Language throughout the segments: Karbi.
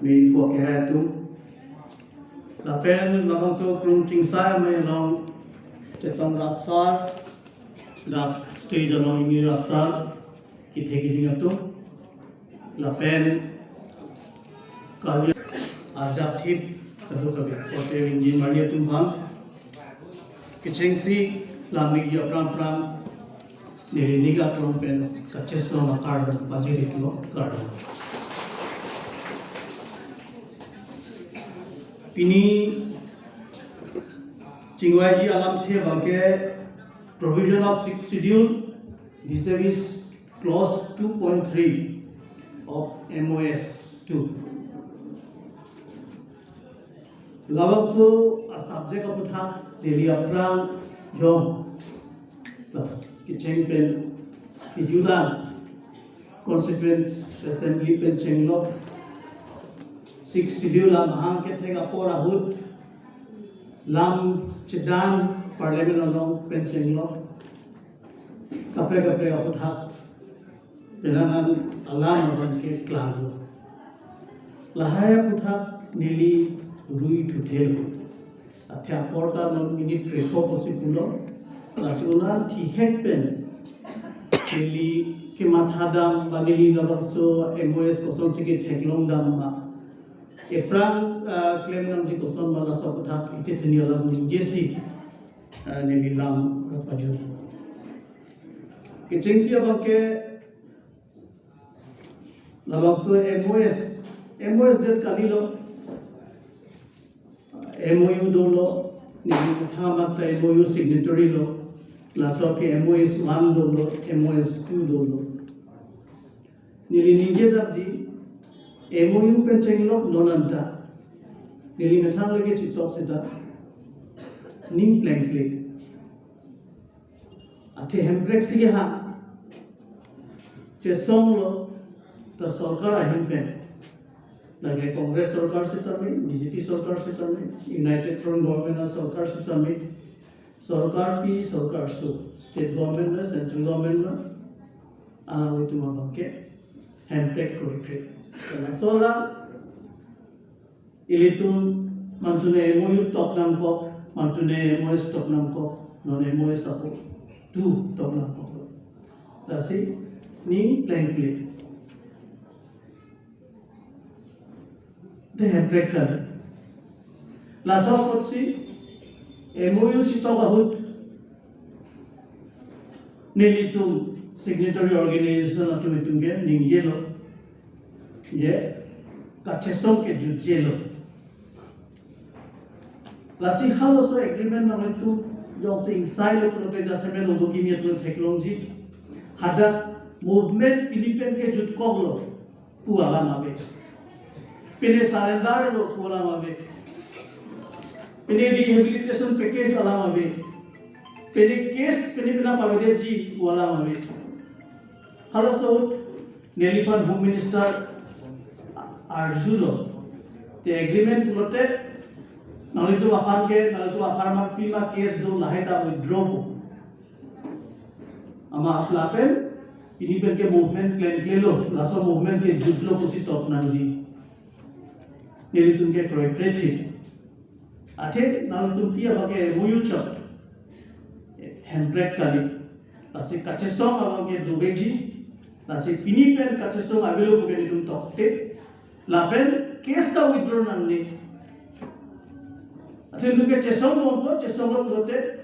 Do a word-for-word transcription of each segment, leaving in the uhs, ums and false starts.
Mei pho ke hai atum. Lapen labangso krung chingsai amei along chetong rapsar, dak stage along ingni rapsar, kethe keding atum. Lapen kali ajak thip, kadu kabi, kote injin mari atum bang. Kechengsi lamik ya prang prang, neli ning aklong pen kachesong akardom pajir-iklo, kardom. Pini chingvaiji alamthe abangke provision of sixth schedule vis-a-vis clause two point three of M O S two. Labangso a-subject aputhak neli aphrang jong, plus kecheng pen kejut an Constituent Assembly pen chenglok, sixth schedule amahang kethek apor ahut lam chedan Parliament along pen chenglok, kaprek kaprek aputhak penang an alam abangke klanglo. Lahai aputhak neli rui thuthelo. Athe apor ta non minute krepho pusi pulo. Lasi unan thihek pen neli kemathadam ba neli labangso M O S kosonsi ketheklongdam ma, ephrang, ah, klemnangji koson ma, laso aputhak ite theni alam ningjesi, ah, neli lam rapajut. Kechengsi abangke labangso M O S, M O S det kalilo, M O U dolo, neli methang amat ta M O U signatory lo, laso ke M O S one dolo, M O S two dolo. Neli ningjedakji, M O U pen chenglok non anta, neli methang lake chitok seta, ning plengple. Athe hemprek si ha chesonglo, ta sorkar ahin pen, lake Congress sorkar sitame, B J P sorkar sitame, United Front Government a sorkar sitame, sorkarpi sorkarso, state government na, central government na, alanglitum abangke hemprek kroikre. Karena sola ilitum mantune M O U tok nangkok, mantune M O S tok nangkok, non M O S apo two tok nangkok. Lasi ning plengple. Te hemprek kali. Laso apotsi M O U chitok ahut nelitum signatory organization atum itum ke ningjelo, je kachesong kejutjelo. Lasi halaso agreement nanglitum jongsi ingsailo pulote jasemet ongdung kimi atum theklongji, hadak movement pini pen kejutkoklo pu alam ave. Pine surrender lo pu alam ave. Pine rehabilitation package alam ave. Pine case pine pina pavedetji pu alam ave. Halaso ahut neliphan Home Minister arjulo. Te agreement pulote nanglitum aphan ke, nanglitum aphan ma pima case do lahai ta withdraw po. Amat lapen pini pen ke movement klengklelo, laso movement kejutlo pusi top nangji. Nelitum ke kroikre thip. Athe nanglitum pi abangke M O U chot, hemprek kali. Lasi kachesong abangke dobeji. Lasi pini pen kachesong avelo puke nelitum tokte. Lapen case ta withdraw nangne. Athe itum ke chesong bompo, chesonglo pulote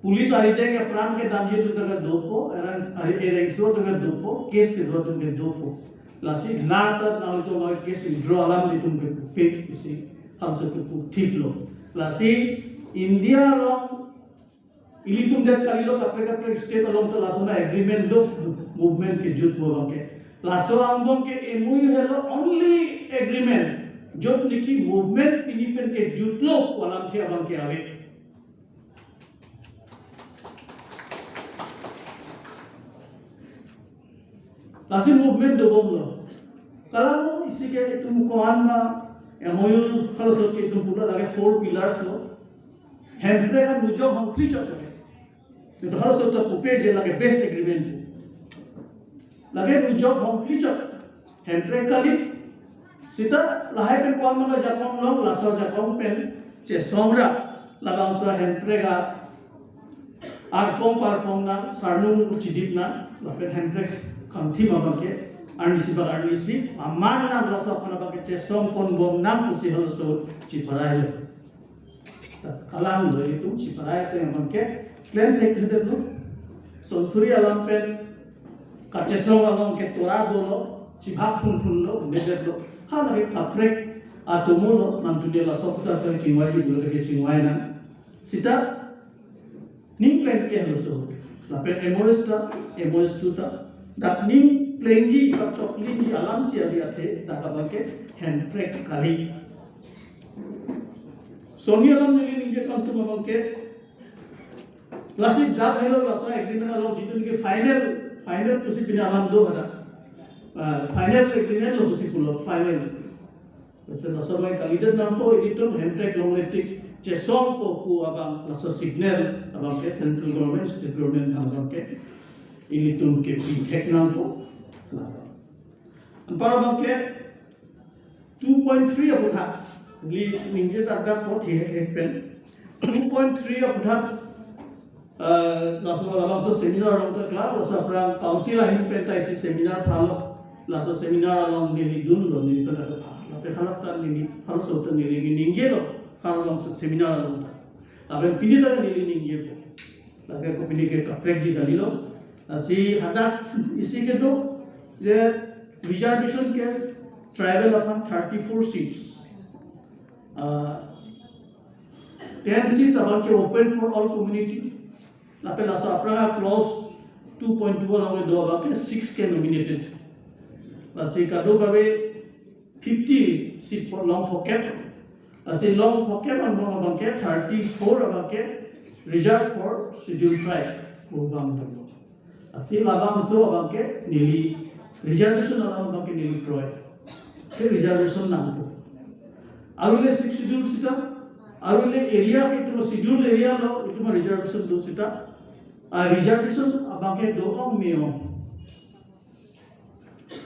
police arideng apran kedamji atum ta kedopo, erang, ari erengso atum kedopo, case kedo atum kedopo. Lasi la ta nanglitum case withdraw alam nelitum kepupe pusi halaso kepu thiplo. Lasi India along ilitum det kalilo, kaprek kaprek state along ta lason agreement do, movement kejutpo abangke. Laso angbong ke M O U helo only agreement jot niki movement pini pen kejutlo pu alamthe abangke ave. Lasi movement dobomlo. Kalang isi ke itum ko-an ma M O U halaso ke itum pulo lake four pillars lo. Hemprek an nujok hongkri chok chok. Itum halaso ta pupe je lake best agreement. Lake nujok hongkri chok. Hemprek kali. Sita lahai pen ko-an mano ajakong long, laso ajakong pen chesong ra labangso hemprek arpong parpong nang, sarnung chidip nang, lapen hemprek kangthim abangke arnisi bak arnisi aman nang, laso aphan abangke chesong ponbom nang pusi halaso chiparai lo. Ta kalang lo itum chiparai ateng abangke klem thekthedetlo. Sonsuri alam pen kachesong along ke tora dolo, chibhak phunphun lo, medetlo. Halake kaprek atomo lo, nangtum ke laso puta ta chingvai, ibu lake chingvai nang. Sita ning plengji halaso. Lapen M O S ta, M O S two ta. Dak ning plengji, kachoklinji alam si ave athe, dak abangke hemprek kali. Sonni alam neli ningje kangtum abangke, lasi dak helo laso agreement along jitu niki final, final pusi pini alam do hadak. Ah, final agreement lo pusi pulo, final. Laso laso abang kalidet nangpo, ilitum hemprek longletik chesongpo pu abang laso signal abangke central government, state government abangke ilitum kepi thek nangpo. Anpar abangke two point three aputhak, neli ningje dak dak po thihek hek pen. Two point three aputhak, eh, laso labangso seminar along ta klar, laso aphrang council ahin pen ta isi seminar phalo, laso seminar along neli dunlo, neli pen ado pha. Lapen halak ta neli, halaso ta neli ningjelo, halabangso seminar along ta. Lapen pini ta neli ningjepo. Lake kopine ke kaprekji kalilo. Lasi hadak isi kedo, je reservation ke tribal aphan thirty-four seats. Ah, ten seats abangke open for all community. Lapen laso aphrang clause two point two along do abangke six ke nominated. Lasi kadokave fifty seat po long phokep. Lasi long phokep along abangke thirty-four abangke reserved for scheduled tribe. Pu abang do. Lasi labangso abangke neli reservation alam abangke neli kroi. Ke reservation nangpo. Arule sixth schedule sita, arule area ke itum scheduled area lo, itum reservation do sita. A reservation abangke do-ong me-ong.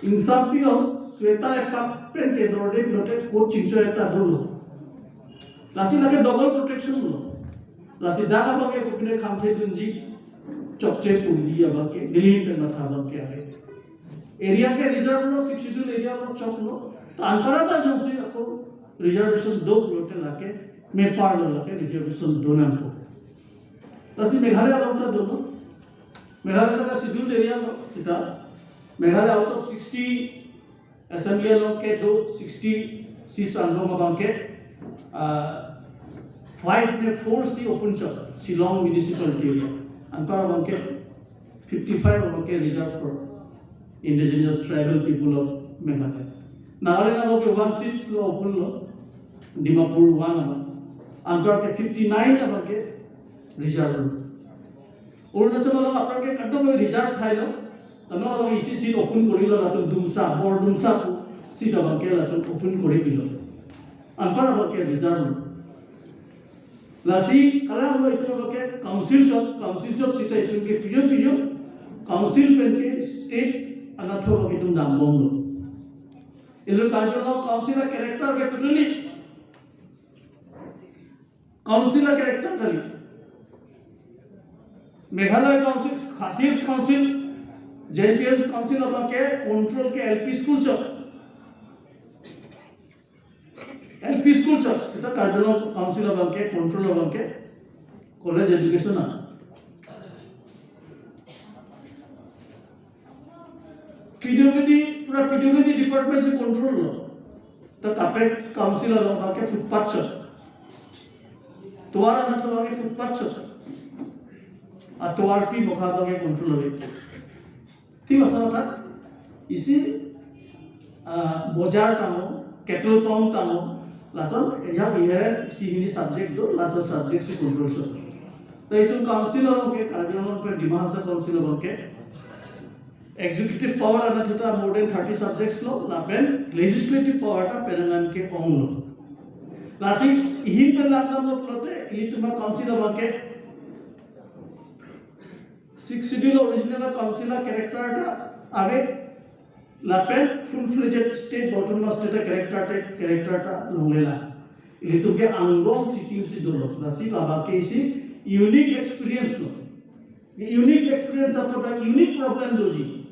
Ingsampi ong, sweater epak pen kedorde lote coat chingchoi ta dolo. Lasi lake double protection lo. Lasi dak abangke kopine khangthe dunji, chokche puli abangke, neli pen matha abangke ave. Area ke reserve lo, sixth schedule area lo, choklo. Ta anpar ta jongsi ako reservation do lote lake, mepar lo lake reservation do nangpo. Lasi Meghalaya along ta dolo. Meghalaya ta scheduled area lo, sita. Meghalaya out of sixty assembly along kedo sixty seats along abangke, ah, five ne four si open chok, Shillong municipality area. Anpar abangke fifty-five abangke reserved for indigenous tribal people of Meghalaya. Nagaland abangke one seats lo open lo, Dimapur one abang. Anpar ke fifty-nine abangke reserved lo. Arunachal along aphrang ke kadokave reserved thailo. Ano along isi seat open korilo, latum Dumsa, Bordumsa pu seat abangke latum open kori dilo. Anpar abangke reserved lo. Lasi kalang lo itum abangke council chot, council chot sita itum ke pijo pijo council pen ke state anatthu abangke itum dambomlo. Ilo Karbi Anglong council a-character ke totally council a-character kali. Meghalaya council, Khasi Hills council, Jaintia Hills council abangke control ke L P school chot. L P school chot, sita Karbi Anglong council abangke control abangke college education a. P W D, pura P W D department si control lo. Ta kaprek council along abangke footpath chot. Tovar anatthu abangke footpath chot. Atovar pi mokha abangke control lo. Thik asa ta isi, ah, bojar tanglo, cattle pond tanglo, lason ejak inherent isi hini subject do, lason subject si control chot. Ta itum council along ke, Karbi Anglong pen Dima Hasao council along ke, executive power anatthu ta more than thirty subjects lo, lapen legislative power ta penang an ke-ong lo. Lasi ihin pen langdamlo pulote, ilitum a-council abangke sixth schedule original council a-character ta ave. Lapen full-fledged state, autonomous state character te, character ta longlelang. Ilitum ke angbong chitim si dolo. Lasi labangke isi unique experience lo. Unique experience apot ta unique problem doji.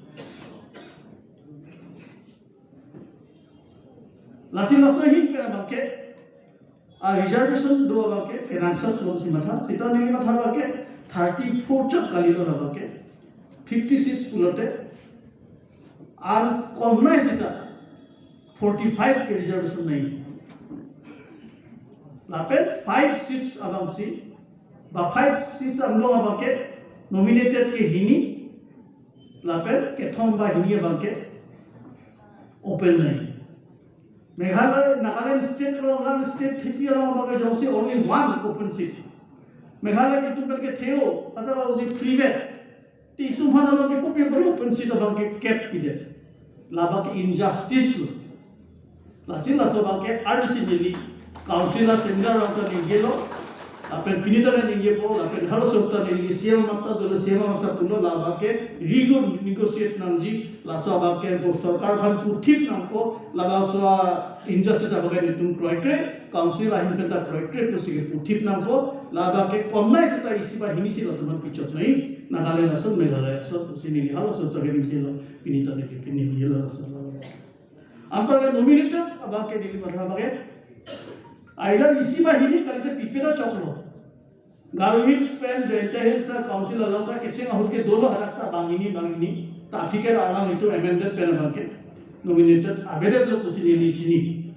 Lasi laso ahin pen abangke a reservation do abangke kenangsot lo si matha. Seta neli matha abangke thirty-four chot kalilo abangke. Fifty-six pulote an komnai seta forty-five ke reservation nangji. Lapen five seats abangsi, ba five seats angbong abangke nominated ke hini, lapen kethom ba hini abangke open nangji. Meghalaya, Nagaland state along, Nagaland state thepi along abangke jongsi only one open seat. Meghalaya ke itum pen kethe-o, atau si private. Te itum aphan abangke kopi apri open seat abangke kep pidet. Labangke injustice lo. Lasi laso abangke arjisi neli council a seminar along ta ningjelo. Lapen pini ta ningjepo, lapen halaso ta neli C M amat ta dolo, C M amat ta pulo, labangke rigor negotiate nangji, laso abangke bo sorkar aphan puthip nangpo, labangso a injustice abangke nelitum kroikre, council ahin pen ta kroikre pusi ke puthip nangpo, labangke komnai seta isi ba hini si latum aphan pichot nangji, Nagaland ason, Meghalaya ason, pusi neli halaso ta ke ningjelo, pini ta neli ke ningjelo laso. Anparke nominated abangke neli matha abangke, either isi ba hini kalite pipe ta choklo. Garo Hills pen Jaintia Hills a council along ta kecheng ahut ke dolo, hadak ta banghini banghini. Ta aphi ke alanglitum amended pen abangke nominated avedet lo pusi neli chini.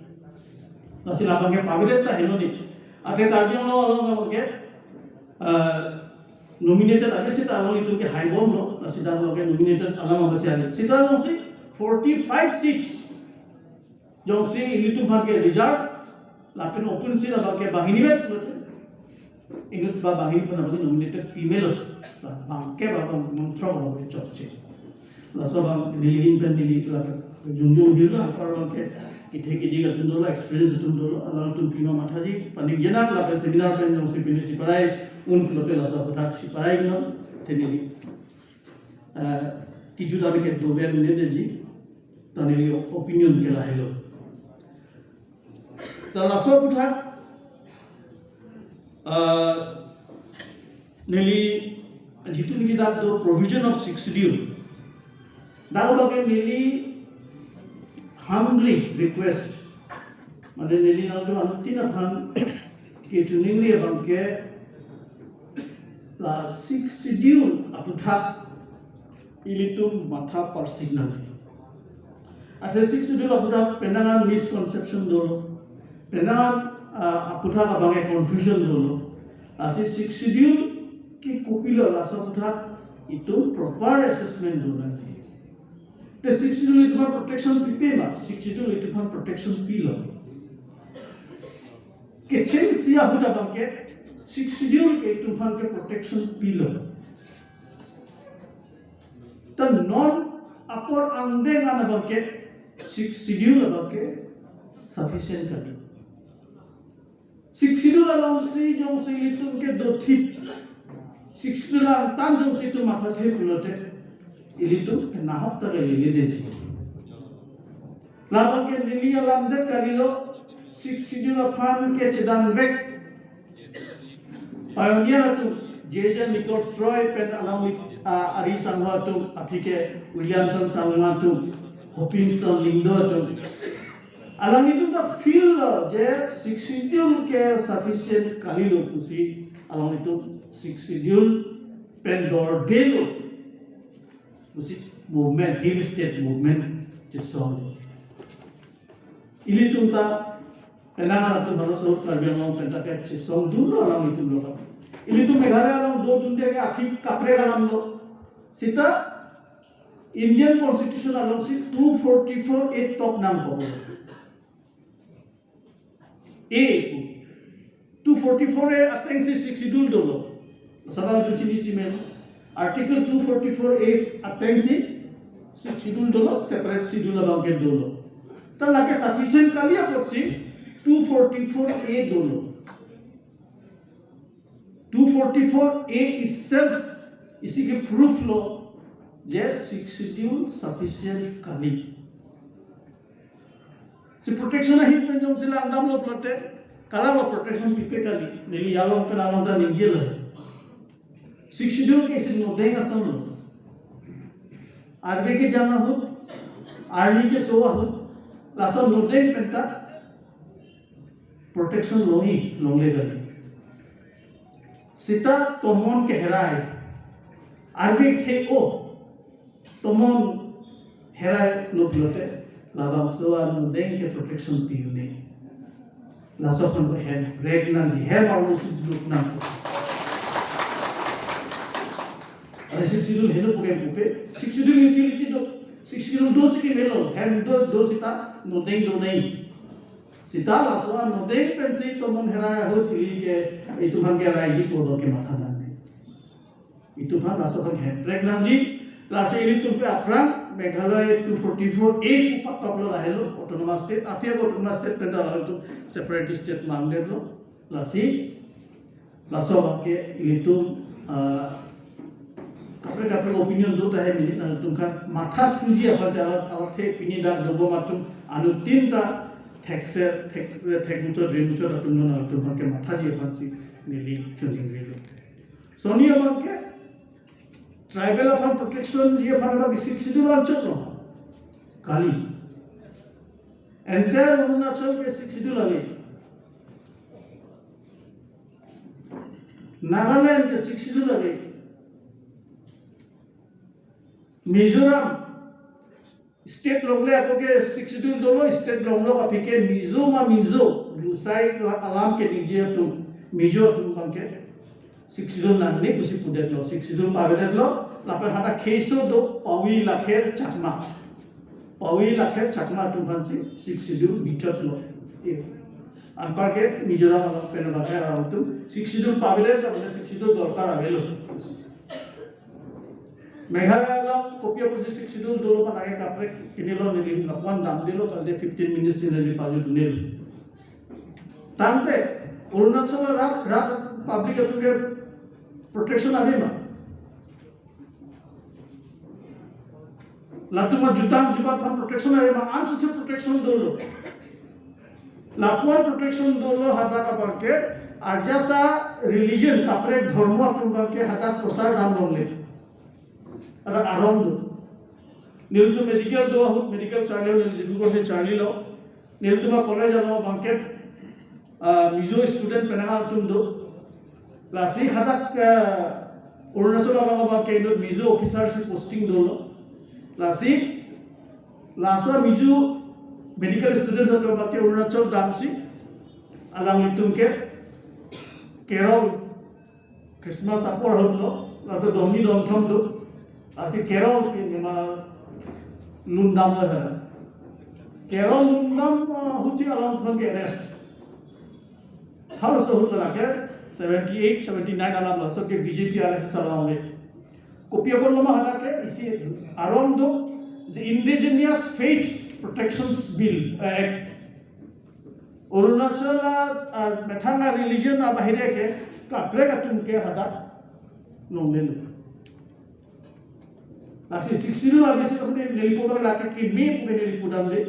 Lasi labangke pavedet ta henlo ni. Athe Karbi Anglong along abangke, ah, nominated ave seta alanglitum ke haibomlo. Lasi dak abangke nominated alam abangke chale. Seta jongsi forty-five seats jongsi ilitum aphan ke reserve, lapen open seat abangke banghini vet pulote, inut ba banghini aphan abangke nominated pimelo. Ba bangke ba bang mangthrok abangke chokche. Laso abang neli ahin pen neli lapen jongjong hilo, apar abangke kethe kedi atum dolo, experience atum dolo, alangtum pima mathaji, paningjenak lapen seminar pen jongsi pini si parai un pulote laso aphuthak si parai non, te neli, eh, kejut abangke dover ne deji. Ta neli opinion ke lahelo. Ta laso aphuthak, ah, neli jitu neli dak do provision of Sixth Schedule. Dak abangke neli humbly request. Mane neli nangtum anuttin aphan kechiningri abangke la Sixth Schedule aphuthak ilitum matha parsik nangji. Athe Sixth Schedule aphuthak penang an misconception dolo. Penang an, ah, aphuthak abangke confusion dolo. Lasi Sixth Schedule ke kopilo, laso aphuthak itum proper assessment do nangji. Te Sixth Schedule itum aphan protection pipe ma, Sixth Schedule itum aphan protection pilo. Kechengsi ahut abangke Sixth Schedule ke itum aphan ke protection pilo. Ta non apor angdeng an abangke Sixth Schedule abangke sufficient kali. Sixth Schedule alongsi jongsi ilitum ke dothip, Sixth Schedule angtan jongsi itum mathathe pulote, ilitum ke nahok ta kali lele deji. Labangke neli alamdet kalilo, Sixth Schedule aphan ke chedanvek pioneer atum, J J Nichols Roy pen alangli, ah, ari sangho atum, aphi ke Williamson Sangma atum, Hopkinson Lyngdoh atum. Alanglitum ta feel lo je Sixth Schedule ke sufficient kalilo pusi, alanglitum Sixth Schedule pen dordelo pusi movement, Hill State Movement chesong. Ilitum ta penang an atum halaso Karbi Anglong pen ta ke chesong dunlo alanglitum lo ka. Ilitum Meghalaya along dodunde ke aphi kaprek alam lo. Seta Indian Constitution alongsi two forty-four A tok nangkok. A, two forty-four A atengsi Sixth Schedule dolo. Sabang tu chini si men. Article two forty-four A atengsi Sixth Schedule dolo, separate schedule abangke dolo. Ta lake sufficient kali apotsi two forty-four A dolo. Two forty-four A itself isi ke proof lo je Sixth Schedule sufficient kali. Si protection ahin pen jongsi langdamlo pulote, kalanglo protection pipe kali. Neli along pen along ta ningjelo. Sixth Schedule ke isi nodeng ason lo. Arve kejang ahut, arni keso ahut, laso nodeng penta protection longji, longle kali. Sita tomon keherai. Arve the-o, tomon herai lo pulote, labangso anodeng ke protection pi un-e. Laso aphan hem brake nangji, hem arlo si duk nang. Are Sixth Schedule heno puke pupe, Sixth Schedule utility do, Sixth Schedule do si kemelo, hem do, do sita nodeng do nai. Sita laso anodeng pensi tomon herai ahut ili ke, itum aphan ke raiji pu abang ke matha nangne. Itum aphan laso aphan hem brake nangji, lasi ilitum pen aphrang Meghalaya two forty-four A pu patok lo lahelo, autonomous state, api ako autonomous state pen ta latum separate state mandetlo, lasi laso abang ke ilitum, ah, kaprek kaprek opinion do tahai mini nangtum aphan matha thuji aphansi alat alat the pini dak dobom atum anuttin ta thekse thek thek muchot ri muchot atum nangtum aphan ke mathaji aphansi neli choningrilo. Soni abang ke tribal aphan protection ji aphan abang ke Sixth Schedule anchot lo. Kali. Entire Arunachal ke Sixth Schedule ave. Nagaland ke Sixth Schedule ave. Mizoram state longle ako ke Sixth Schedule dolo, state longlo aphi ke Mizo ma Mizo, Lusai alam keningje atum, Mizo atum abang ke Sixth Schedule nangne pusi pudetlo, Sixth Schedule pavedetlo, lapen hadak keso do Pawi Lakher Chakma. Pawi Lakher Chakma atum aphansi Sixth Schedule bichotlo. Eh, anpar ke Mizoram along pen abang ke atum Sixth Schedule pavedet, lapen Sixth Schedule dorkar avelo. Meghalaya along kopi apotsi Sixth Schedule dolo aphan ake kaprek kinilo, neli lapuan damdelo, kalite fifteen minutes si neli pajut dunelo. Tangte Arunachal rat, rat public atum ke protection ave ma? Latum ajutang jubat aphan protection ave ma? Ansose protection dolo. Lapuan protection dolo hadak abang ke, ajat a religion, kaprek dhormo atum abang ke hadak prosar dam longle. Hadak aron do. Nelitum medical do ahut, medical charlilo, neli Dibrugarh si charlilo. Nelitum a college along abang ke, ah, Mizo student penang atum do. Lasi hadak, ah, Arunachal along abang ke inut Mizo officer si posting dolo. Lasi laso Mizo medical students atum abang ke Arunachal damsi alanglitum ke carol, Christmas apor ahut lo, lato dongni dongthom do. Lasi carol ke nema lundam lo ha. Carol lundam, ah, ahutsi alanglitum ke arrest. Halaso ahut lake seventy eight, seventy nine alam laso ke B J P R S S alam le. Kopi apotlo ma hadak ke isi aron do, the Indigenous Faith Protection Bill, eh, Act. Arunachal a, a, methang a religion abahire ke kaprek atum ke hadak longlelo. Lasi Sixth Schedule abisi apni neli pu abang lake keme pu ke neli pudamde.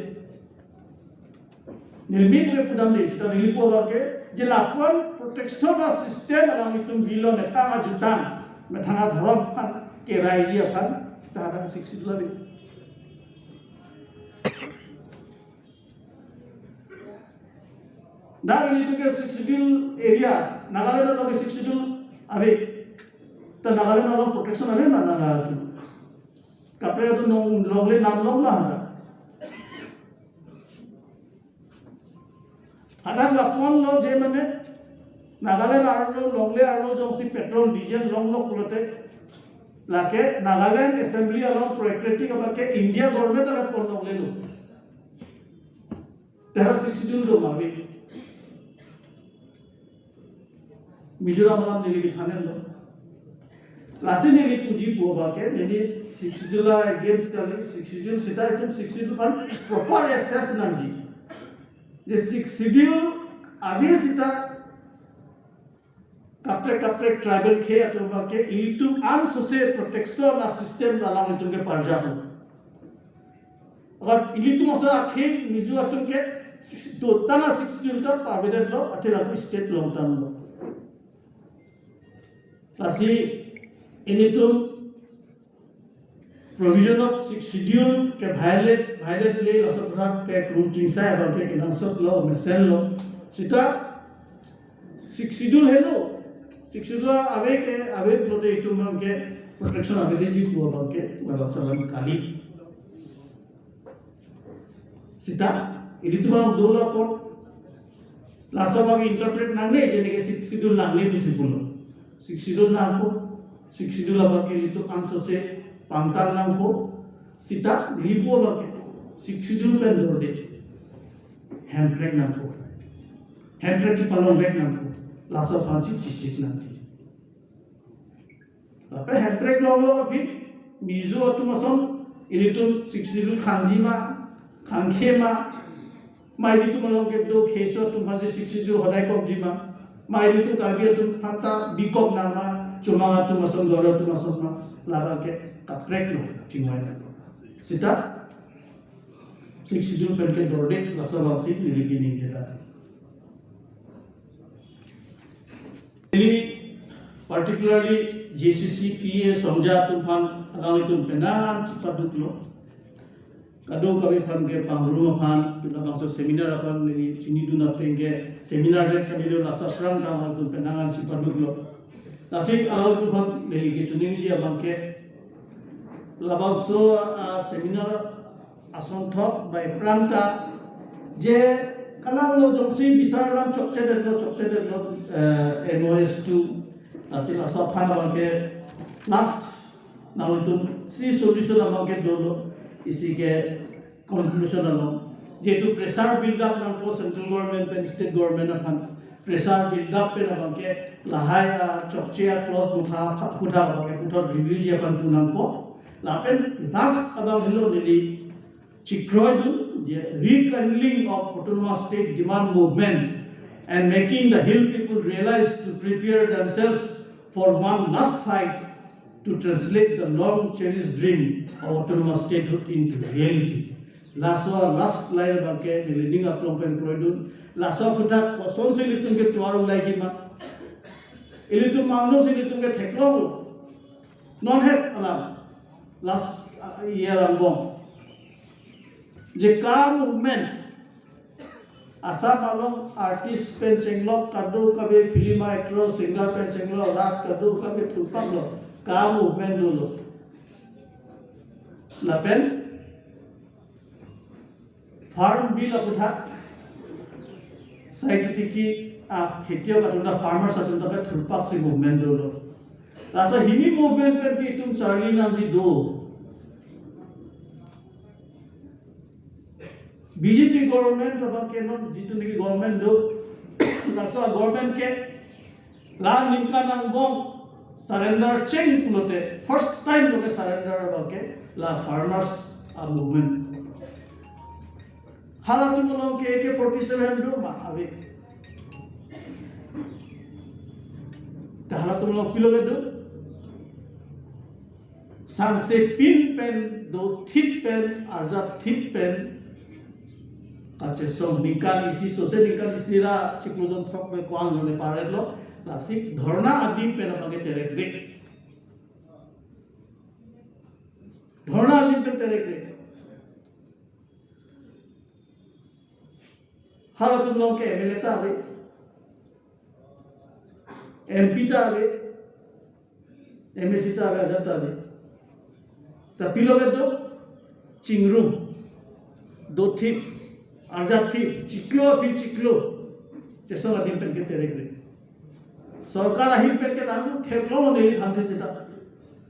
Neli keme pudamde, sita neli pu abang ke, je lapuan protection a system alanglitum bilo, methang ajutang, methang adhorom aphan keraiji aphan, sita hadak Sixth Schedule ave. Dak ilitum ke Sixth Schedule area, Nagaland along ke Sixth Schedule ave. Ta Nagaland along protection ave ma Nagaland? Kaprek atum nong longle nam long ma hadak? Hadak lapuan lo je mane Nagaland arlo longle arlo jongsi petrol diesel longlo pulote, lake Nagaland Assembly along prohibited abang ke India government along pon longlelo. Tera Sixth Schedule do ma ave? Mizoram alam neli kethan henlo. Lasi neli puji pu abang ke, neli Sixth Schedule against kali, Sixth Schedule sita itum Sixth Schedule aphan proper assess nangji. Je Sixth Schedule ave sita kaprek kaprek tribal akhei atum abang ke ilitum ansose protection a system alanglitum ke parjap. Agar ilitum asar akhei Mizo atum ke Six, total a Sixth Schedule ta pavedetlo, athe lapu state along tanglo. Lasi ilitum provision of Sixth Schedule ke violate, violate le laso pura ke kru chingsai abang ke kenangsotlo, mesenlo. Sita Sixth Schedule helo. Sixth Schedule ave ke, ave pulote itum abang ke protection ave de ji pu abang ke, wala salam kali. Sita, ilitum abang dolo apot, laso abang interpret nangne, je ne ke Sixth Schedule nangne pusi pulo. Sixth Schedule nangpo, Sixth Schedule abang ke ilitum ansose pangtang nangpo, sita, neli pu abang ke, Sixth Schedule pen dorde. Hemprek nangpo. Hemprek chepalongvek nangpo. Laso aphansi chisik nangji. Lapen hemprek longlo aphi, Mizo atum ason, ilitum Sixth Schedule khangji ma, khangkhe ma, ma ilitum along kedo Kheso atum aphansi Sixth Schedule hodai kokji ma, ma ilitum Karbi atum aphanta bikok nang ma, Chomang atum ason, Garo atum ason ma, labang ke kaprek lo, chingvai nang. Sita, Sixth Schedule pen ke dorde, laso abangsi neli pining kita. Neli particularly J C C P A Songja atum aphan alanglitum penang chipaduklo. Kadokave aphan ke pangrum aphan, labangso seminar aphan neli chinidun ateng ke seminar det kali lo, laso aphrang ta alanglitum penang chipaduklo. Lasi alanglitum aphan neli kesuningji abang ke labangso, ah, seminar asonthot bai prangta je kalang lo jongsi bisar alam chokchedetlo, chokchedetlo, eh, M O S two, lasi laso aphan abang ke last nanglitum si solution abang ke dolo, isi ke conclusion along. Jehetu pressure build up nangpo central government pen state government aphan, pressure build up pen abang ke lahai, ah, chokche a clause butha, butha abang ke puthot review ji aphan pu nangpo. Lapen last abang helo neli chikroidun, je rekindling of autonomous state demand movement and making the hill people realize to prepare themselves for one last fight to translate the long cherished dream of autonomous statehood into reality. Laso last line abang ke neli ning aklong pen kroidun. Laso aphuthak kosonsi ilitum ke tovar ulaiji ma, ilitum mangno si ilitum ke theklonglo. Non het alam. Last, ah, year angbong. Je ka movement, Assam along artist pen chenglok, kadokave film actor, singer pen chenglok, rat kadokave thurpaklo, ka movement dolo. Lapen Farm Bill aphuthak sai titiki a khetiok atum ta, farmers atum ta ke thurpaksi movement dolo. Laso hini movement pen ke itum charli nangji do. B J P government abang ke non jitu niki government do, laso government ke la ningkan angbong surrender cheng pulote first time lo ke surrender abang ke la farmers a movement. Halatum along ke A K forty-seven do ma ave. Ta halatum along pilo ke do. Sangsepi pen, dothip pen, arjapthip pen kachesong, ningkan isi sose ningkan isi ra chiklo jon throk pen ko-an lo ne paret lo, lasi dhorna adim pen abang ke terekre. Dhorna adim pen terekre. Halatum along ke M L A ta ave, M P ta ave, M A C ta ave, ajat ta ave. Ta pilo ke do, chingrum, dothip, arjapthip, chiklo aphi chiklo chesong adim pen ke terekre. Sorkar ahin pen ke nangtum theklong neli thansi sita.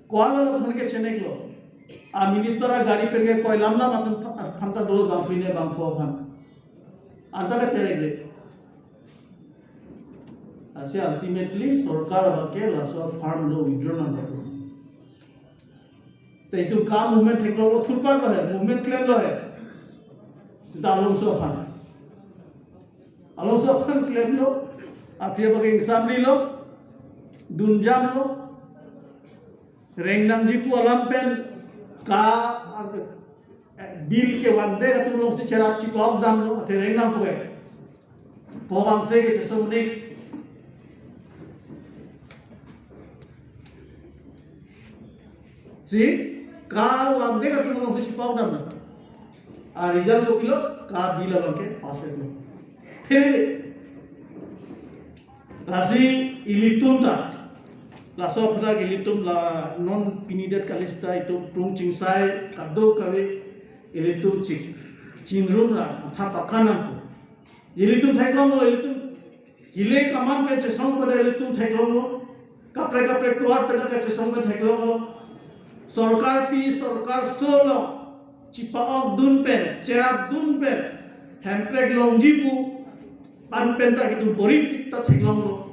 Ko-an lo aphan ke cheneklo. A minister agari pen ke koi lam lam atum pha-, aphan ta dolo bangphli ne bangpho aphan. Anta ke terekre. Lasi ultimately sorkar abang ke laso farm law withdraw nangpo. Te itum ka movement theklonglo, thurpak lo he, movement klemlo he. Sita alongso aphan. Alongso aphan klemlo, aphi abang ke ingsamrilo, dunjamlo, reng nangji pu alam pen ka, eh, Bill kevangdet atum alongsi cherap chipa-ok damlo, athe reng nangpo ke. Pho vangse ke chesong nik. Si, kevangdet atum alongsi chipa-ok damlo. A result kopilo, ka bill abangke pass-etlo. Phere. Lasi ilitum ta, laso aphuthak ilitum la non pinidet kali seta itum prung chingsai kadokave ilitum chik chingrum ra matha pakha nangkok. Ilitum theklonglo, ilitum hile kaman pen chesong pada ilitum theklonglo. Kaprek kaprek tovar pen kachesong pen theklonglo. Sorkar pi, sorkar so along chipa-ok dun pen, cherap dun pen, hemprek longji pu an pen ta itum bor-ipik ta theklonglo.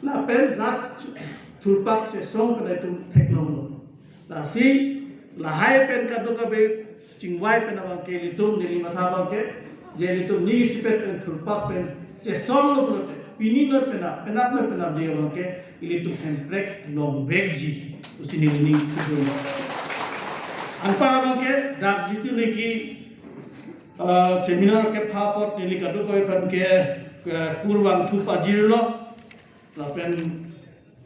Lapen rat chu-, thurpak chesong pen itum theklonglo. Lasi lahai pen kadokave chingvai pen abangke ilitum neli matha abangke, je ilitum ning isipet pen thurpak pen chesonglo pulote, pini noi penap, penap noi penap dei abangke ilitum hemprek longvekji pusi neli ning thudunlo. Anpar abangke dak jitu niki, ah, seminar kepha apot neli kadokave aphan ke, eh, kurvangthu pajirlo. Lapen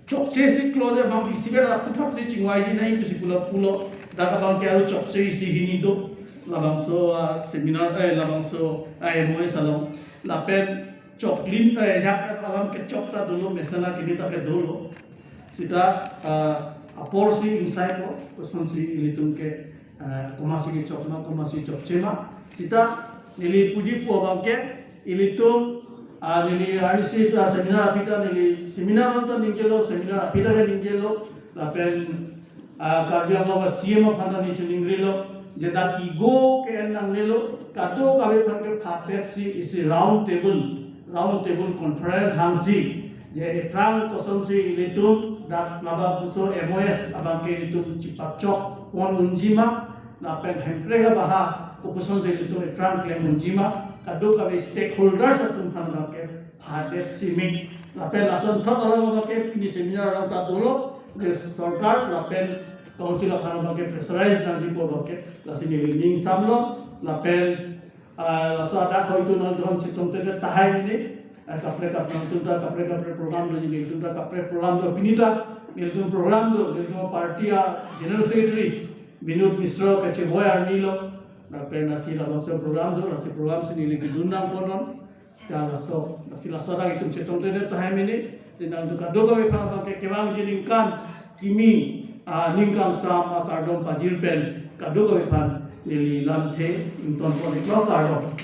chokche si close abang isivet aphuthak si chingvaiji nai pusi pulo pulo. Dak abangke aru chokche isi hini do. Labangso, ah, seminar, eh, labangso, ah, M O S along. Lapen choklim, eh, yak alam kechok ta dolo, mesen akimi ta ke dolo. Seta, ah, apor si ingsai ko, kosonsi ilitum ke, ah, komatsi kechok ma, komatsi chokche ma. Seta neli puji pu abangke, ilitum, ah, neli R D C ta seminar aphi ta neli seminar along ta ningjelo, seminar aphi ta ke ningjelo, lapen, ah, Karbi Anglong a-C M aphan ta neli chiningrilo, je dak igo ke-en nangnelo, kadokave aphan ke phadet si isi round table, round table conference hangsi, je ephrang kosonsi ilitum dak labangso M O S abangke ilitum chipachok pon unji ma, lapen hemprek abaha kopuson si ilitum ephrang klem unji ma, kadokave stakeholders atum aphan abangke phadet si me. Lapen lason thot alam abangke pini seminar along ta dolo, je sorkar lapen council aphan abangke pressurize nangji pu abangke, lasi neli ning samlo, lapen, ah, laso adak hoi tu nangdon chetongte tahai neli, ah, kaprek kaprek nangtum ta kaprek kaprek program do, nelitum ta kaprek program do, pini ta nelitum program do, nelitum party a-general secretary Binod Mishra kachevoi arnilo, lapen lasi labangso program do, lasi program si neli kedun nangpon non. Seta laso, lasi laso adak itum chetongte tahai mene, je nangtum kadokave aphan abangke kevangji ningkan kimi, ah, ningkan sam akardom pajir pen kadokave aphan neli lamthe ingtonpon iklo, kardom.